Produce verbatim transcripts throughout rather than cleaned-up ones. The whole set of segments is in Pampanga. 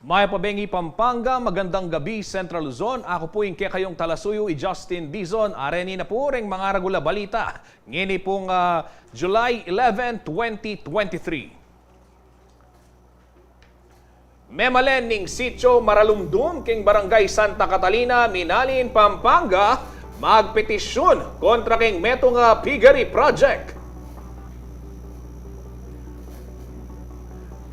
Mayap a bengi Pampanga, magandang gabi Central Luzon. Aku pu ing kekayung talasuyu, i Justin Dizon. Areni na pu reng mangaragul a balita ngeni pung, ah, July eleven, twenty twenty-three. Memalen ning Sitio Maralumdum king Barangay Santa Catalina, Minalin, Pampanga, magpetisyun kontra king metung a piggery project.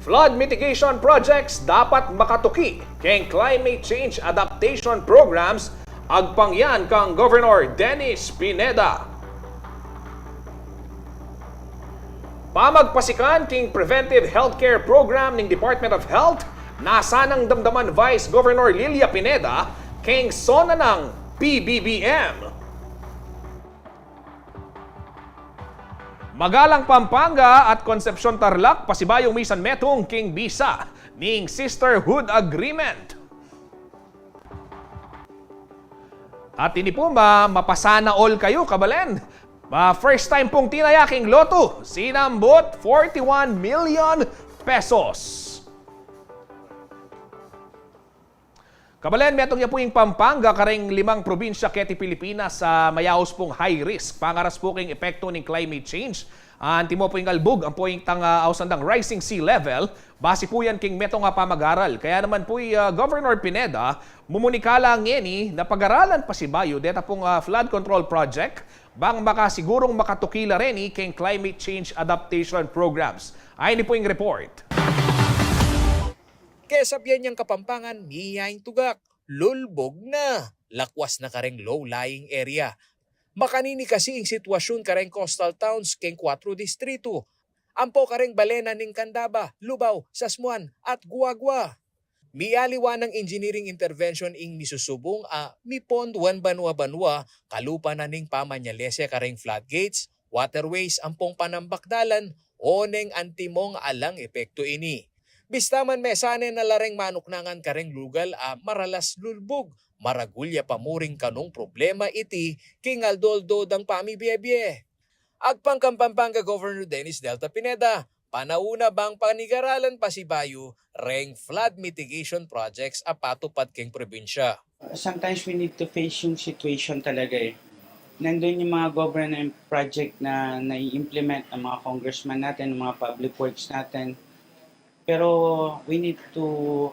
Flood mitigation projects dapat makatuki king climate change adaptation programs, agpang yan kang Governor Dennis Pineda. Pamagpasikan king preventive healthcare program ning Department of Health, nasa nang damdaman Vice Governor Lilia Pineda king SONA nang P B B M. Magalang Pampanga at Concepcion Tarlac, pasibayung misan metung king bisa ning Sisterhood Agreement. At ini pu, ma-, mapasana all kayu, kabalen. Ma-, first time pung tinaya king Lotto, sinambut forty-one million pesos. Kabalen, metung ya pu ing Pampanga kareng limang probinsya keti Pilipinas a mayaus pung high risk pangaras pu king epektu ning climate change. Antimo pu ing albug, ampo itang, ah, ausan dang rising sea level, basi pu yan king metung a pamag-aral. Kaya naman pu i, ah, Governor Pineda, mumunikala ngeni na pag-aralan pasibayu deta pung, ah, flood control project, bang makasigurung makatuki la reni king climate change adaptation programs. Ay, ini pu ing report. Kesabian yang Kapampangan, miyayung tugak, lulbug na, lakwas na kareng low-lying area. Makanini kasi ing sitwasyun kareng coastal towns keng kuatro distritu, ampo kareng balenan ning Candaba, Lubao, Sasmuan, at Guagua. Mialiwa nang engineering intervention ing misusubung a miponduan banua-banua, kalupa na ning pamanyalese kareng floodgates, waterways, ampong panambak dalan, o neng antimong alang epektu ini. Bista man mesane na la reng manuknangan kareng lugal a maralas lulbug, maragul ya pa murin kanung problema iti king aldo-aldo dang pamibie-bie. Agpang kang Pampanga Governor Dennis Delta Pineda, panaun na bang panigaralan pasibayu reng flood mitigation projects a patupad keng probinsya. Sometimes we need to face yung situation talaga eh. Nandun yung mga government project na nai-implement ng mga congressman natin, ng mga public works natin. Pero we need to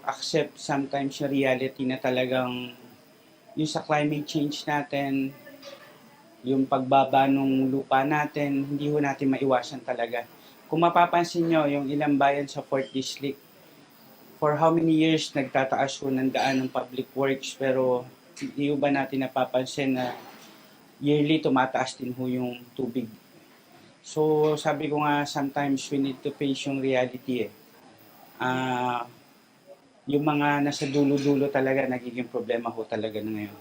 accept sometimes yung reality na talagang yung sa climate change natin, yung pagbaba ng lupa natin, hindi ho natin maiwasan talaga. Kung mapapansin nyo, yung ilang bayan sa fourth District, for how many years nagtataas ho ng daan ng public works, pero hindi ho ba natin napapansin na yearly tumataas din ho yung tubig? So, sabi ko nga, sometimes we need to face yung reality eh. Ah, yung mga nasa dulo-dulo talaga, nagiging problema ho talaga na ngayon.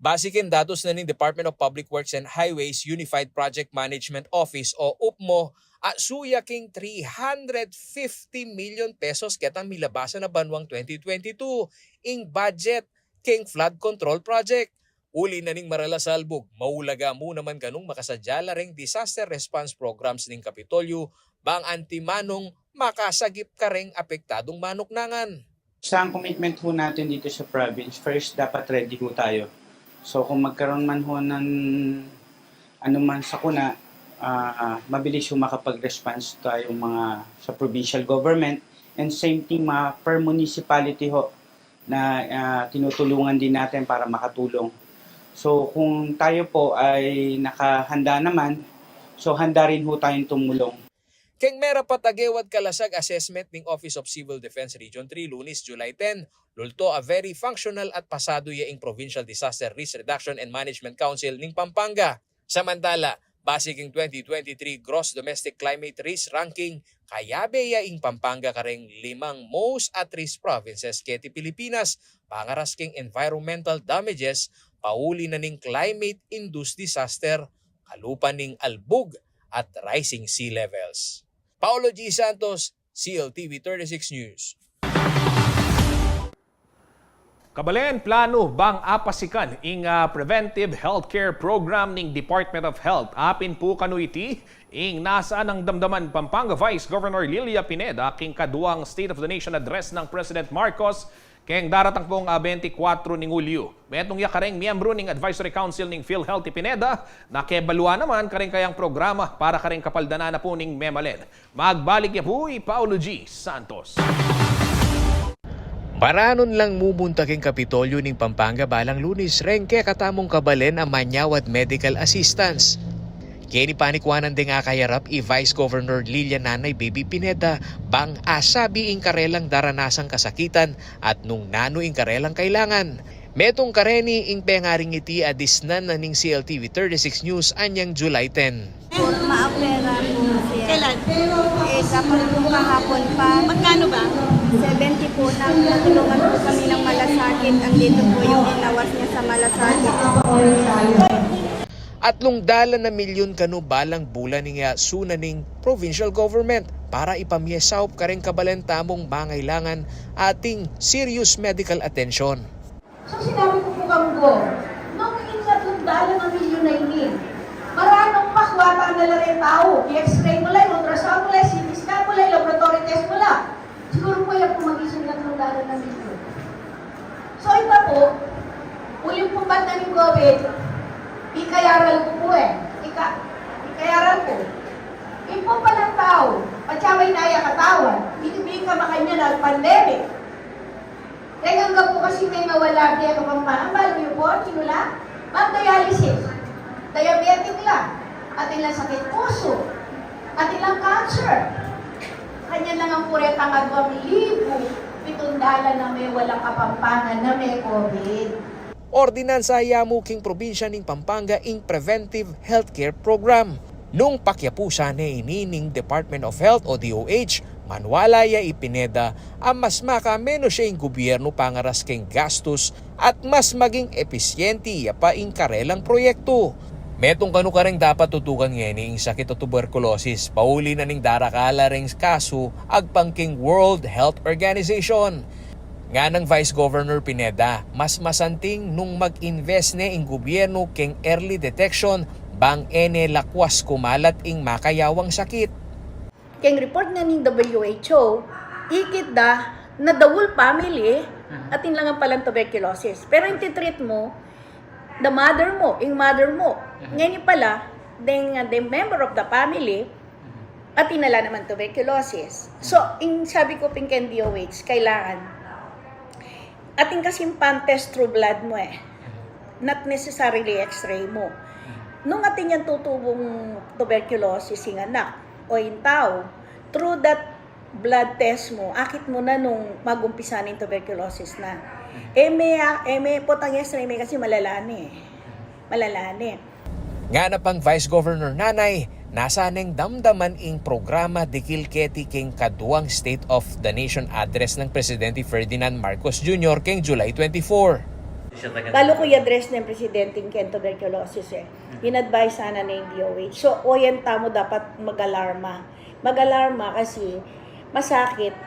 Base king datus na ning Department of Public Works and Highways Unified Project Management Office o upmo, a suya king three hundred fifty million pesos ketang milabasan a banuang twenty twenty-two ing budget king flood control project. Uli na ning maralas a albug, maulaga mu naman kanung makasadya la reng disaster response programs ning Kapitolyo, bang antimanung makasagip kareng apektadung manuknangan. Sa commitment ho natin dito sa province, first, dapat ready ho tayo. So, kung magkaroon man ho ng anuman sakuna, ah, mabilis ho makapag-response tayong mga sa provincial government, and same thing mga per municipality ho na, ah, tinutulungan din natin para makatulong. So, kung tayo po ay nakahanda naman, so handa rin ho tayong tumulong. Keng merapat a gewat kalasag assessment ning Office of Civil Defense Region three, Lunes, July ten, lulto a very functional at pasadu ya ing Provincial Disaster Risk Reduction and Management Council ning Pampanga. Samantala, base king twenty twenty-three Gross Domestic Climate Risk Ranking, kayabe ya ing Pampanga kareng limang most at risk provinces keti Pilipinas, pangaras king environmental damages, pauli na ning climate-induced disaster, kalupa ning albug at rising sea levels. Paolo G Santos, C L T V thirty-six News. Kabalen, planu bang apasikan ing, ah, Preventive Healthcare Program ning Department of Health. Apin pu kanu iti ing nasa nang damdaman Pampanga Vice Governor Lilia Pineda king kaduang State of the Nation Address nang President Marcos keng daratang pung, ah, bente kwatro ning Hulyo. Metung ya kareng miyembru ning Advisory Council ning PhilHealth i Pineda, na kebaluan naman kareng kayang programa para kareng kapaldanan na pu ning memalen. Magbalik ya pu i Paulo G Santos. Maranun lang mumunta king Kapitolyo ning Pampanga balang Lunes reng kekatamung kabalen a manyawad medical assistance. Keni panikuanan deng akayarap i Vice Governor Lilia Nanay Baby Pineda bang asabi ing karelang daranasang kasakitan at nung nanu ing karelang kailangan. Metung kareni ing pengaring iti a disnan na ning C L T V thirty-six News anyang July ten. Maapera po siya. Kailan? Eh, dapat po kahapon pa. Magkano ba? Seventy po na. Natulungan po kami ng malasakit. Andito po yung inawas niya sa malasakit. Atlung dalan a milyun kanu balang bulan ing asuna ning provincial government para ipamie saup kareng kabalen tamung mangailangan ating serious medical attention. So, sinabi ko po kang Gov, nung ing atlung dalan a milyun na ini, maranung pakuatan na la reng tau, i-X-ray mu la, i-ultrasound mu la, i-C T scan mu la, i-laboratory test mu la. Siguro po yan po mag-isip na atlung dalan a milyun. So, iba po, uling po ba na ning COVID, ikayaral ko po eh. Ika, ikayaral ko. Ing po palang tau, patsaway na ya katawan, ito bika makanya na pandemic. Kaya nga po kasi may mawala di kapampangan, balu yu po, sinula, mag-dialysis, diabetic la, atin lang sakit puso, atin lang cancer. Kanya lang ang kureta nga duang libu, pitun dalan na may walang kapampangan na may COVID. Ordinansa ya mu king probinsya ning Pampanga ing Preventive Healthcare Program. Nung pakyapusan ne ini ning Department of Health o D O H, manwala ya i Pineda a mas makamenos ya ing gubyernu pangaras keng gastus at mas maging episyente ya pa ing karelang proyektu. Metung kanu kareng dapat tutukan ngeni ing sakit a tuberculosis, pauli na ning darakal a reng kasu agpang king World Health Organization. Nganang Vice Governor Pineda, mas masanting nung mag-invest ne ing gubyernu keng early detection bang e ne lakwas kumalat ing makayawang sakit. Keng report na ning W H O, ikit da na the whole family, atin lang ang palang tuberculosis. Pero ing titreat mu, the mother mu, ing mother mu. Ngeni pala, deng, deng member of the family, atin na la naman tuberculosis. So, ing sabi ko pin keng D O H, kailangan atin kasing pan-test through blood mu eh. Not necessarily X-ray mu. Nung atin yang tutubung tuberculosis ing anak o ing tau, through that blood test mu, akit mu na nung mag-umpisa ning tuberculosis na. E me, e me potang X-ray me kasi malala ne. Malala ne. Ngana pang Vice Governor Nanay, nasa neng damdaman ing programa dikil keti keng kaduang State of the Nation Address nang Presidente Ferdinand Marcos Junior keng July twenty-four. Balu ku i-address neng Presidente keng tuberculosis eh. In-advise sana neng D O H. So, oyan tamu dapat mag-alarma. Mag-alarma kasi masakit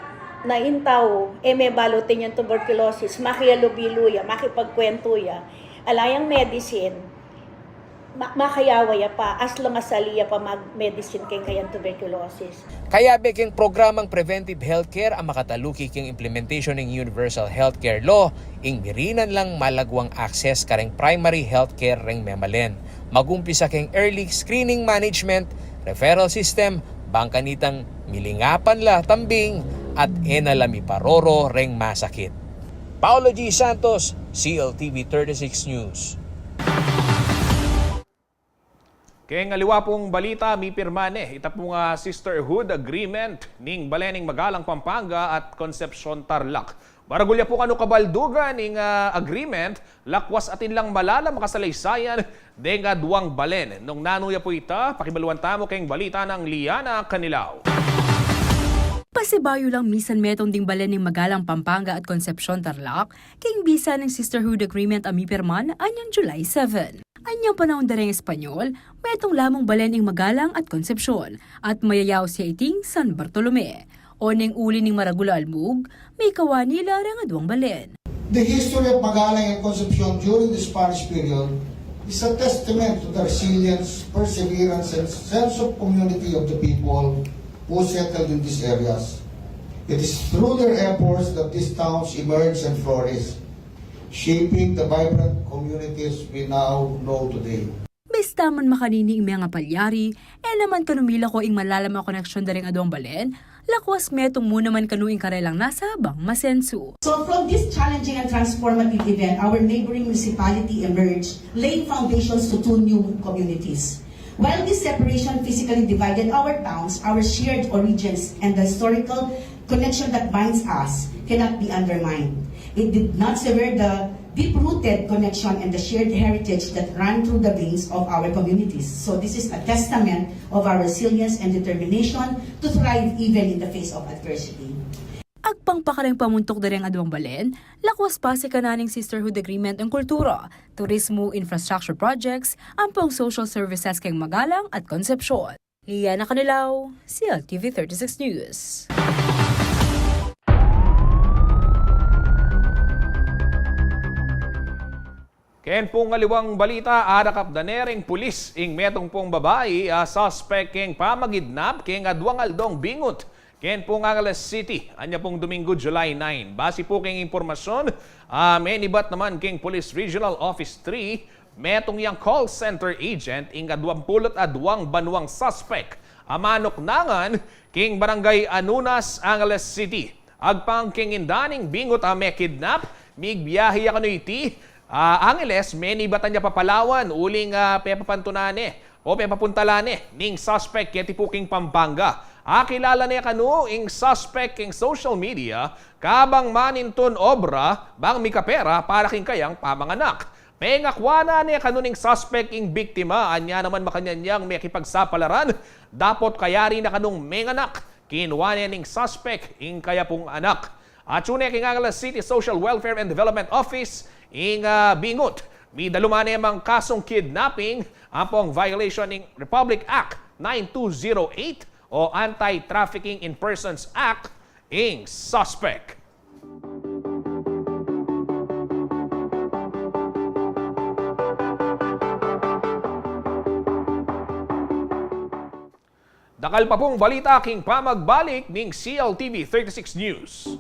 na ing tau, e me balu atin yang tuberculosis, makialubilu ya, makipagkwentu ya, ala yang medicine, ma-, makayawa ya pa, as long as ali ya pa mag-medicine keng kayang tuberculosis. Kayabe keng programang preventive healthcare a makataluki keng implementation ning Universal Healthcare Law, ing mirinan lang malagwang access kareng primary healthcare reng memalen. Mag-umpisa keng early screening management, referral system, bang kanitang milingapan la tambing at e na la miparoro reng masakit. Paolo G Santos, C L T V thirty-six News. Keng aliwa pung balita, mipirma ne ita pung, ah, sisterhood agreement ning balen ning Magalang Pampanga at Concepcion Tarlac. Maragul ya pu kanu kabaldugan ing, ah, agreement, lakwas atin lang malalam a kasaleysayan deng, ah, duang balen. Nung nanu ya pu ita, pakibaluan tamu keng balita nang Liana Canilao. Pasibayu lang misan metung ding balen ning Magalang Pampanga at Concepcion Tarlac keng bisa ning sisterhood agreement a mipirman anyang July seven. Anyang panaun da reng Espanyol, metung lamung balen ing Magalang at Concepcion, at mayayaus ya iting San Bartolome. Oneng uli ning maragul a almug, mikawa nila reng aduang balen. The history of Magalang and Concepcion during the Spanish period is a testament to the resilience, perseverance, and sense of community of the people who settled in these areas. It is through their efforts that these towns emerged and flourished, shaping the vibrant communities we now know today. Bista man makanini ing mengapalyari, e naman kanu milako ing malalam a koneksyun da reng aduang balen, lakwas metung mu naman kanu ing karelang nasa bang masensu. So from this challenging and transformative event, our neighboring municipality emerged, laying foundations to two new communities. While this separation physically divided our towns, our shared origins and the historical connection that binds us cannot be undermined. It did not sever the deep-rooted connection and the shared heritage that ran through the veins of our communities. So this is a testament of our resilience and determination to thrive even in the face of adversity. Agpang pa kareng pamuntuk da reng aduang balen, lakwas pa sikanan ing Sisterhood Agreement ing kultura, turismo, infrastructure projects, ampong social services keng Magalang at Concepcion. Liana Canilao, C L T V thirty-six News. Ken pung aliwang balita, arakap da ne reng pulis ing metung pung babai a suspek keng pamagidnap keng aduang aldong bingut ken pung Angeles City, anya pung Domingo, July nine. Base pu keng impormasyun a menibat naman keng Police Regional Office three, metung yang call center agent ing aduang pulu't aduang banuang suspek a manuknangan king Barangay Anunas, Angeles City. Agpang keng indaning bingut a mekidnap, migbiahe ya kanu iti, ah, Angeles, menibatan ya pa Palawan, uling, ah, pepapantunan ne o pepapuntalan ne ning suspek keti pu king Pampanga. Akilala ne kanu ing suspek king social media, kabang manintun obra bang mikapera para king kayang pamanganak. Pengakwanan ne kanu ning suspek ing biktima, anya naman makanyan yang mekipagsapalaran, dapot kayari na kanung menganak, kinua ne ning suspek ing kaya pung anak. Atyu ne king Angeles City Social Welfare and Development Office ing, ah, bingut. Midaluman ne mang kasung kidnapping ampong violation ning Republic Act nine two zero eight o Anti-Trafficking in Persons Act ing suspek. Dakal pa pung balita king pamagbalik ning C L T V thirty-six News.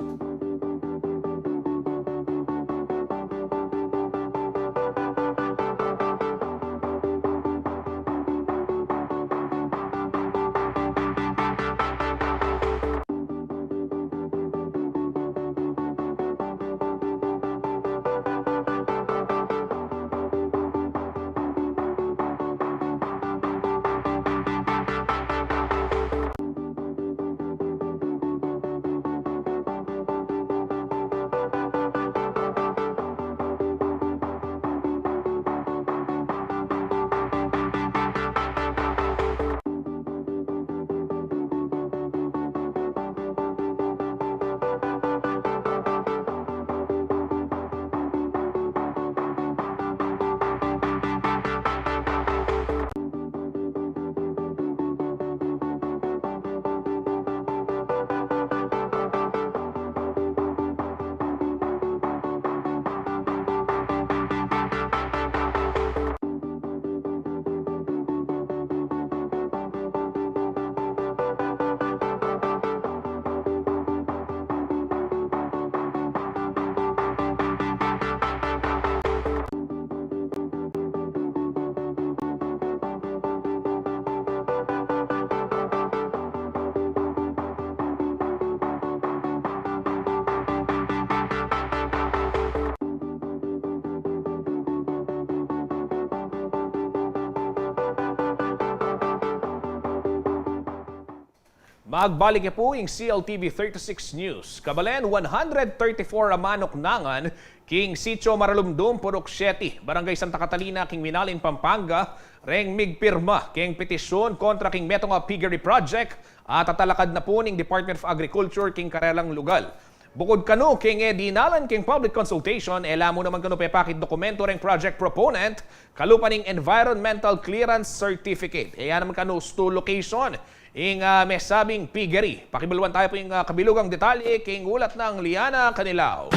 Magbalik ya pu ing C L T V thirty-six News. Kabalen, one hundred thirty-four a manuknangan king Sitio Maralumdum, Purok siete, Barangay Santa Catalina, king Minalin, Pampanga, reng migpirma keng petisyun kontra king metung a piggery project a tatalakad na pu ning Department of Agriculture king karelang lugal. Bukud kanu keng e dinalan keng public consultation, e la mu naman kanu pepakit dokumentu reng project proponent, kalupa ning environmental clearance certificate. E ya naman kanu ustu location ing, ah, mesabing piggery. Pakibaluan taya pu ing, ah, kabilugang detalye king ulat nang Liana Canilao.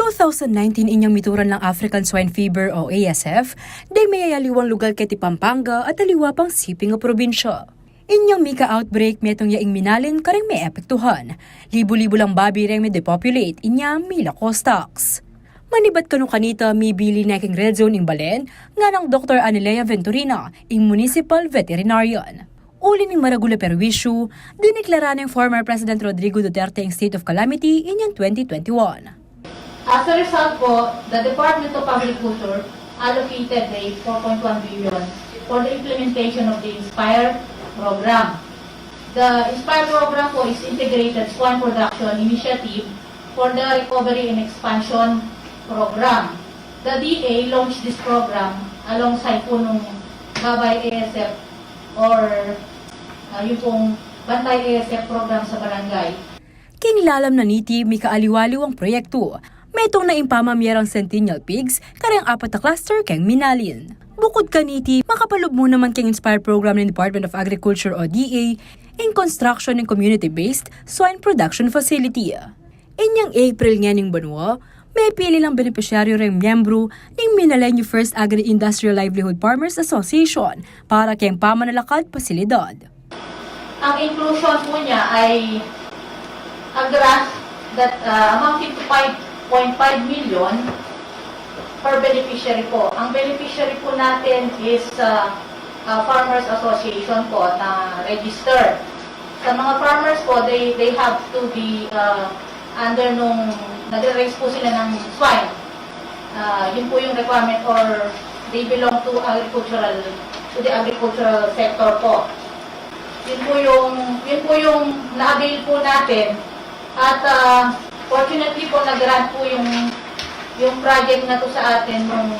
Two thousand nineteen inyang mituran lang African Swine Fever o A S F, deng meyayaliwang lugal keti Pampanga at aliwa pang siping a probinsya. Inyang mika-outbreak, metung ya ing Minalin kareng meepektuhan. Libu-libu lang babi reng me-depopulate, inya milako stocks. Manibat kanu kanita, mibilin ne king Red Zone ing balen, nganang Doktor Anilea Venturina, ing municipal veterinarian. Uli ning maragul a perwisyu, diniklara neng former President Rodrigo Duterte ing state of calamity inyang twenty twenty-one. As a result po, the Department of Agriculture allocated the four point one billion for the implementation of the INSPIRE program. The INSPIRE program po is Integrated Swine Production Initiative for the Recovery and Expansion Program. The D A launched this program alongside po nung Gabay A S F or, ah, yung pong Bantay A S F program sa barangay. King lalam na niti, mika-aliwa-aliwang proyektu. Metung na ing pamamie rang Centennial Pigs kareng apat a cluster keng Minalin. Bukud kaniti, makapalub mu naman keng INSPIRE program ning Department of Agriculture o D A ing construction ning community-based swine production facility. Inyang April ngening banua, mepili lang benepisyaryu reng miyembru ning Minaleño First Agri-Industrial Livelihood Farmers Association para keng pamanalakad pasilidad. Ang inclusion po niya ay a grant that, ah, amounting to five point five million per beneficiary po. Ang beneficiary po natin is, ah, ah, Farmers Association po na register. Sa mga farmers po, they, they have to be, ah, under nung nagre-raise po sila ng swine. Ah, yun po yung requirement or they belong to agricultural, to the agricultural sector po. Yun po yung, yun po yung na-avail po natin. At, ah, fortunately po, nag-grant po yung, yung project na to sa atin nung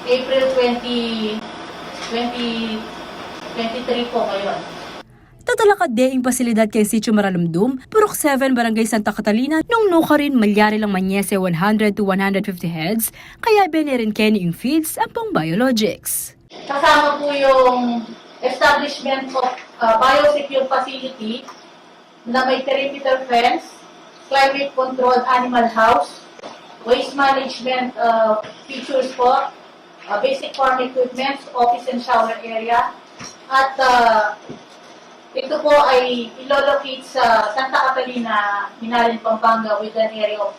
April twenty, twenty twenty-three po ngayon. Tatalakad de ing pasilidad keng Sitio Maralumdum, Purok seven, Barangay Santa Catalina, nung nukarin malyari lang manyese one hundred to one hundred fifty heads, kayabe ne rin keni ing feeds ampong biologics. Kasama po yung establishment of, uh, biosecure facility na may perimeter fence, climate controlled animal house, waste management, uh, features po, uh, basic farm equipments, office and shower area, at, uh, ito po ay ilo-locate sa Santa Catalina, Minalin, Pampanga, with an area of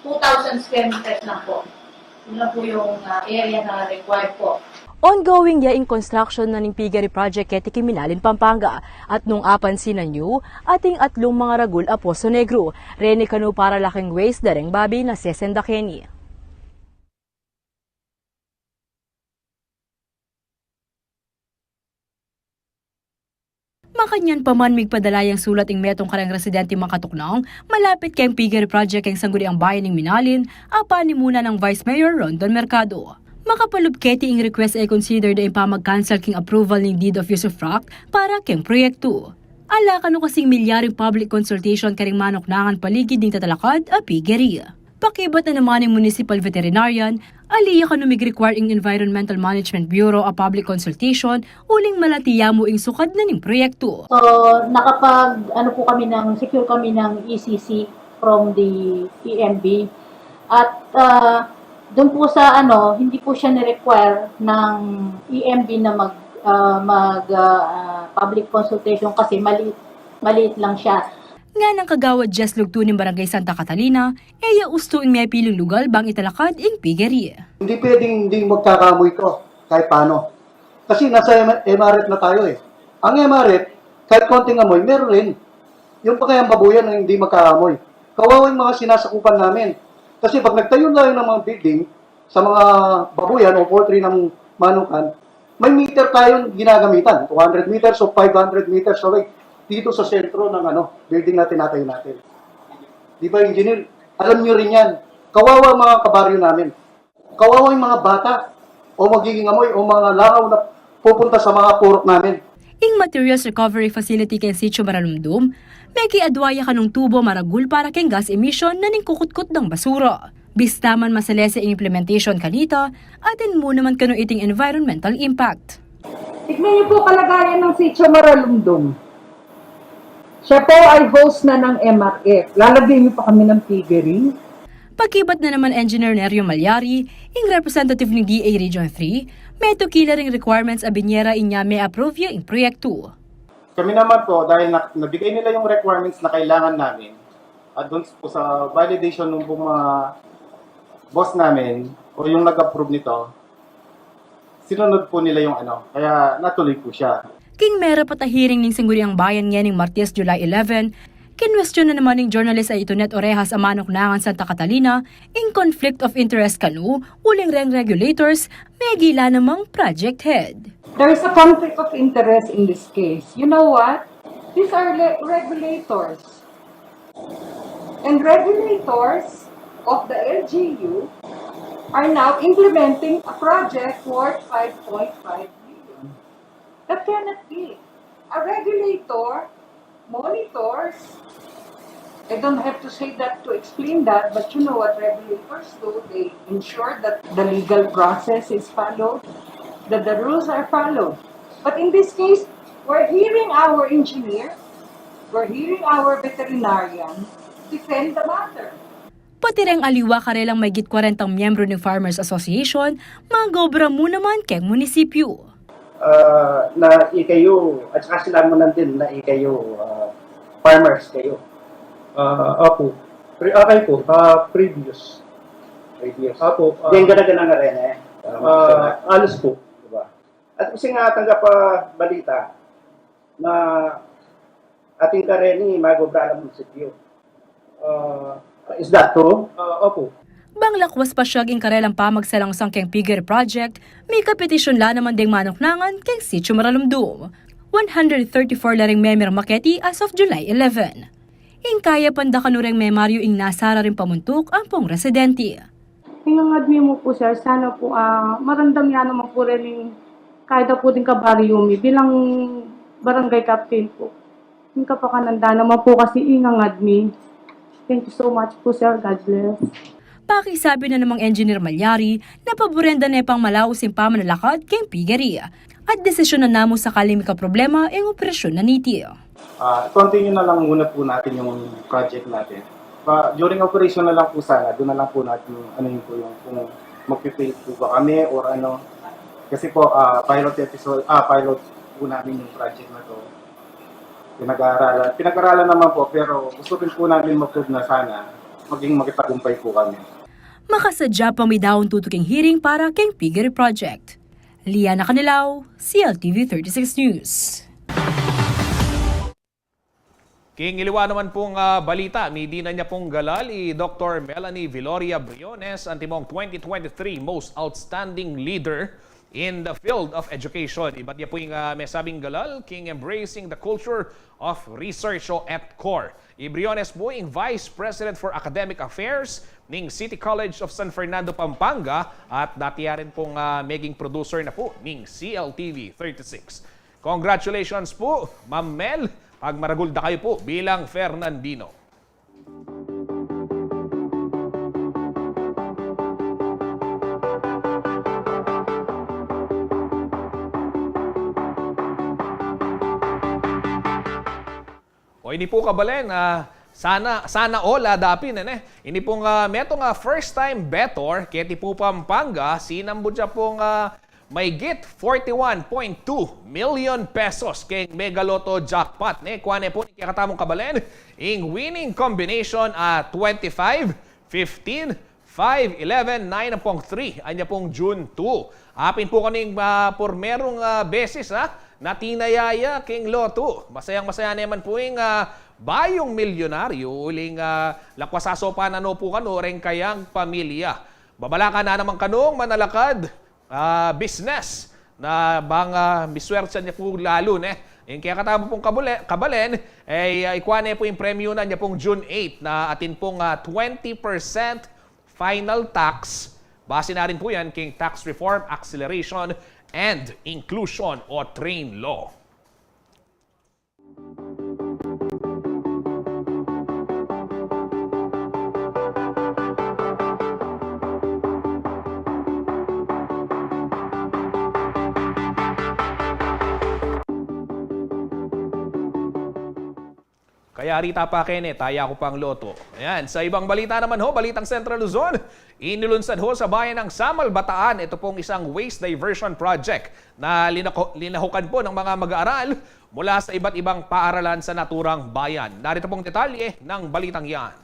two thousand square meters lang po. Yun lang po yung, ah, area na required po. Ongoing ya ing construction na ning piggery project keti king Minalin, Pampanga, at nung apansinan yu, ating atlung mangaragul a Poso Negro reni kanu para la keng waste da reng babi na sesenda keni. Makanyan pa man, migpadala yang sulat ing metung kareng residenteng makatuknang malapit keng piggery project keng Sangguniang Bayan ning Minalin, a panimuna nang Vice Mayor Rondon Mercado. Makapalub keti, ing request ay consider da ing pamag-cancel king approval ning deed of usufruct para keng proyektu. Ala kanu kasing milyaring public consultation kareng manuknangan paligid ning tatalakad a piggery. Pakibat na naman ning municipal veterinarian, ali ya kanu mig-require ing Environmental Management Bureau a public consultation uling malati ya mu ing sukad na ning proyektu. So, nakapag, ano po kami ng, secure kami ng E C C from the E M B. At, ah, dun po sa, ano, hindi po siya ni-require ng E M B na mag, ah, mag, ah, public consultation kasi maliit, maliit lang siya. Nganang Kagawad Jess Lugtu ning Barangay Santa Catalina, e ya ustu ing mepiling lugal bang italakad ing piggery. Hindi pwedeng hindi magkakamoy to, kahit paano. Kasi nasa M-, M R F na tayo eh. Ang M R F, kahit konting amoy, meron rin. Yung pa kayang babuyan ang hindi magkakamoy. Kawawa yung mga sinasakupan namin. Kasi pag nagtayo tayo ng mga building, sa mga babuyan o poultry ng manukan, may meter tayong ginagamitan, two hundred meters o five hundred meters away, dito sa sentro ng, ano, building na tinatayo natin. Di ba, Engineer? Alam nyo rin yan. Kawawa ang mga kabaryo namin. Kawawa yung mga bata o magiging amoy o mga langaw na pupunta sa mga purok namin. Ing materials recovery facility keng Sitio Maralumdum, mekiadwa ya kanung tubo maragul para keng gas emission na ning kukutkut dang basura. Bista man masalese ing implementation kanita, atin mu naman kanu iting environmental impact. Tignan niyo po kalagayan ng Sitio Maralumdum. Siya po ay host na ng M R F. Lalagyan niyo pa kami ng piggery? Pakibat na naman Engineer Nerio Malyari, ing representative ning D A Region three, meto kila ring requirements a binie ra inya me-approve ya ing proyektu. Kami naman po, dahil na, nabigay nila yung requirements na kailangan namin, at doon po sa validation ng mga boss namin o yung nag-approve nito, sinunod po nila yung ano, kaya natuloy po siya. King merapat a hearing ning Sangguniang Bayan ngening Martes, July eleven, kinwestiyon na naman ning journalist a i Tonet Orejas a Manuknangan Santa Catalina ing conflict of interest kanu uling reng regulators megila namang project head. There's a conflict of interest in this case. You know what? These are le- regulators. And regulators of the L G U are now implementing a project worth five point five million. That cannot be. A regulator monitors. I don't have to say that to explain that, but you know what regulators do. They ensure that the legal process is followed, that the rules are followed. But in this case, we're hearing our engineer, we're hearing our veterinarian defend the matter. Pati reng aliwa karelang mahigit kwarentang miyembro ning Farmers Association, mag-obra mu naman keng munisipyu. Ah, na ikayu, at saka sila mu nandin na ikayu, ah, farmers kayu. Ah, apo. Pre, ah, ay po, ah, previous. Previous. Apo, ah, Deng gana-gana nga rin eh. Ah, alas po. Diba? At kasi nga tanggap pa balita na ating kareni mag-obra lang munisipyo. Ah, is that true? Ah, opo. Bang lakwas pa siya ing karelang pamagsalangsang keng piggery project, mikapetisyon la naman deng manuknangan keng Sitio Maralumdum. One hundred thirty-four la ring memirma keti as of July eleven. Ing kayapan da kanu reng memaryu ing nasara ring pamuntuk ampong residente. Ing angad mi mu pu, sir, sana pu, ah, marandam ya naman pu reng kaya da pu ding kabaryu mi bilang barangay captain pu. Ing kapakanan da naman pu kasi ing angad mi. Thank you so much pu, sir. God bless. Pakisabi na namang Engineer Malyari na paburen da ne pang malaus ing pamanalakad keng piggery at desisyonan na mu sakali mikaproblema ing operasyon na niti. Ah, continue na lang muna po natin yung project natin. Pa, during operation na lang po sana, doon na lang po natin ano yun po yung kung magpipilit po ba kami or ano. Kasi po, ah, pilot episode, ah, pilot po namin yung project na to. Pinag-aaralan. Pinag-aralan naman po, pero gusto rin po namin ma-prove na sana maging magtagumpay po kami. Makasadya pang midaun tutuking hearing para keng piggery project. Liana Canilao, C L T V thirty-six News. King iliwa naman pung ah, balita, midinan ya pung galal i Doktor Melanie Viloria Briones, antimong twenty twenty-three Most Outstanding Leader in the Field of Education. Ibat ya pu ing ah, mesabing galal king embracing the culture of research o ETCOR. I Briones pu ing Vice President for Academic Affairs ning City College of San Fernando, Pampanga, at dati ya rin pung ah, meging producer na pu ning C L T V thirty-six. Congratulations pu, Ma'am Mel. Pagmaragul da kayu pu bilang Fernandino. O ini pu kabalen, ah, sana, sana all, ah, dapin, e ne? Ini pung, ah, metung, ah, first time bettor keti pu Pampanga, sinambut ya pung, ah, maygit forty-one point two million pesos keng Mega Lotto jackpot, ne? Kua ne pu ning kekatamung kabalen, ing winning combination a twenty-five, fifteen, five, eleven, nine ampong three, anya pung June two. Apin pu kanu ing, ah, purmerung, ah, beses, ah, na tinaya ya keng Lotto. Masayang-masaya naman pu ing, ah, bayung milyonaryu uling, ah, lakwas a saupan na no pu kanu reng kayang pamilya. Babalakan na naman kanung manalakad, ah, business na bang, ah, miswertsa ne pu lalu, ne? Ing kekatamu pung kabule-, kabalen, e, ah, ikua ne pu ing premyu na nya pung June eight na atin pung, ah, twenty percent final tax. Base na rin pu yan king Tax Reform, Acceleration, and Inclusion o TRAIN Law. Kaya rita pa kene, taya ku pang loto. Ayan, sa ibang balita naman ho, balitang Central Luzon, inilunsad ho sa bayan ng Samal, Bataan, ito pong isang waste diversion project na linako-, linahukan po ng mga mag-aaral mula sa iba't ibang paaralan sa naturang bayan. Narito pong detalye ng balitang yan.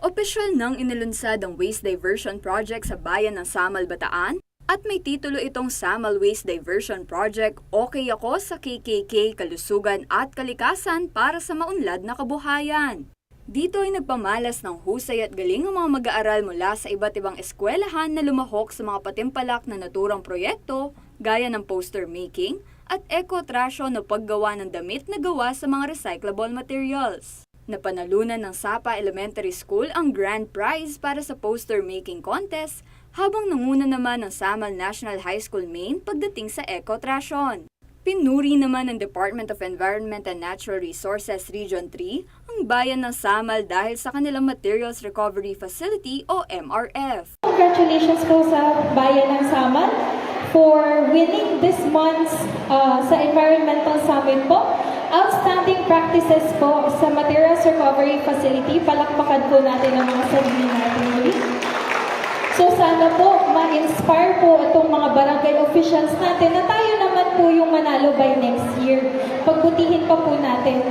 Opisyal nang inilunsad ang waste diversion project sa bayan ng Samal, Bataan, at may titulo itong Samal Waste Diversion Project, Okay Ako sa K K K, Kalusugan at Kalikasan para sa Maunlad na Kabuhayan. Dito ay nagpamalas ng husay at galing ang mga mag-aaral mula sa iba't ibang eskwelahan na lumahok sa mga patimpalak na naturang proyekto gaya ng poster making at eco-trash o paggawa ng damit na gawa sa mga recyclable materials. Napanalunan ng Sapa Elementary School ang grand prize para sa poster making contest, habang nanguna naman ang Samal National High School Main pagdating sa eco-trash-on. Pinuri naman ng Department of Environment and Natural Resources Region three ang bayan ng Samal dahil sa kanilang Materials Recovery Facility o M R F. Congratulations po sa bayan ng Samal for winning this month's, uh, sa Environmental Summit po. Outstanding practices po sa Materials Recovery Facility. Palakpakan po natin ang mga sarili natin uli. So sana po, ma-inspire po itong mga barangay officials natin na tayo naman po yung manalo by next year. Pagbutihin pa po natin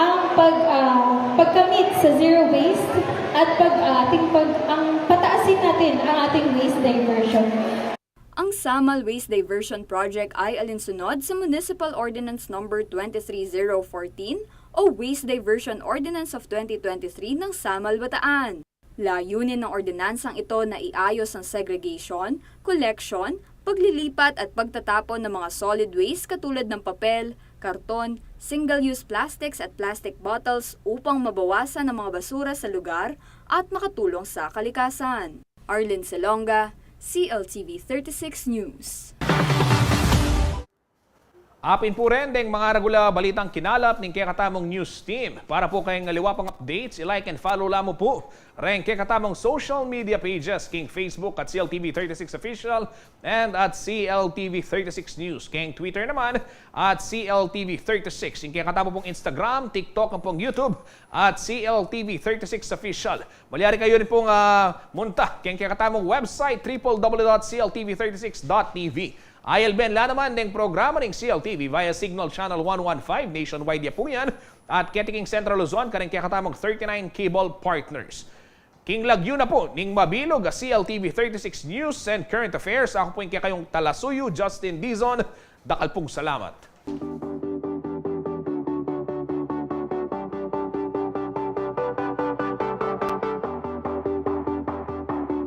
ang pag, ah, pagkamit sa zero waste at pag, ah, ating pag, ang pataasin natin ang ating waste diversion. Ang Samal Waste Diversion Project ay alinsunod sa Municipal Ordinance Number twenty-three zero fourteen o Waste Diversion Ordinance of twenty twenty-three ng Samal, Bataan. Layunin ng ordinansang ito na iayos ang segregation, collection, paglilipat at pagtatapon ng mga solid waste katulad ng papel, karton, single-use plastics at plastic bottles upang mabawasan ang mga basura sa lugar at makatulong sa kalikasan. Arlene Salonga, C L T V thirty-six News. Apin pu ren deng mga ragul a balitang kinalap ning kekatamung news team. Para pu keng aliwa pang updates, i-like and follow la mu pu reng kekatamung social media pages, king Facebook at C L T V thirty-six Official and at C L T V thirty-six News. Keng Twitter naman, at C L T V thirty-six. Ing kekatamu pung Instagram, TikTok, ampong YouTube, at C L T V thirty-six Official. Malyari kayu rin pung, ah, munta keng kekatamung website, triple W dot C L T V thirty-six dot T V. Ayalben la naman deng programa ning C L T V via Signal Channel one one five nationwide ya pu yan, at keti king Central Luzon, karing kekatamung thirty-nine cable partners. King lagyu na pu ning mabilug a C L T V thirty-six News and Current Affairs, aku pu ing kekayung talasuyu, Justin Dizon. Dakal pung salamat.